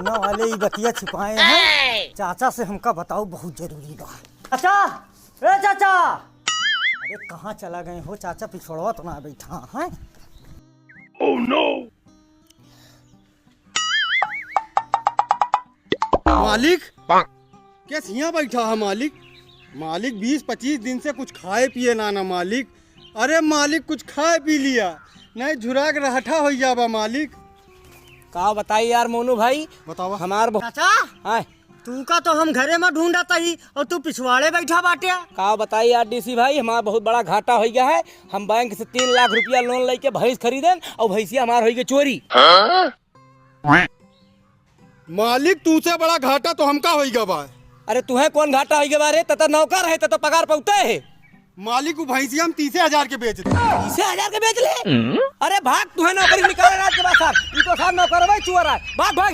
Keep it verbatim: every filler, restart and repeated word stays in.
न वाले ई बतिया छिपाए हैं। चाचा से हमका बताओ, बहुत जरूरी बा। चाचा, ए चाचा, अरे कहाँ चला गए हो चाचा? पिछड़वा तो ना बैठा है। मालिक, केस हियाँ बैठा है मालिक? मालिक, बीस पच्चीस दिन से कुछ खाए पिए ना ना मालिक। अरे मालिक, कुछ खाए पी लिया, नहीं झुरा के रहठा होइ जाबा मालिक। का बताई यार मोनू भाई, बतावा। हमार बहु- चाचा, हाँ। तू का तो हम घरे में ढूंढत ही और तू पिछवाड़े बैठा बाटे। का बताई यार डीसी भाई, हमार बहुत बड़ा घाटा होइ गया है। हम बैंक से तीन लाख रुपया लोन लेके भैंस खरीदेन और भैंसिया हमार होइ गई चोरी। मालिक, तूसे बड़ा घाटा तो हमका होइगा बा। अरे तुहे कौन घाटा होइगा बा रे? तता नौकर है, तता पगार पौते है। मालिक, वो भैंसिया हम तीसे हजार के बेच दे। तीसे हजार के बेच ले? अरे भाग, तुहे नौकरी निकाले रात के बाद सार। ई तो सार नौकर भाई चुअर है। भाग, भाग।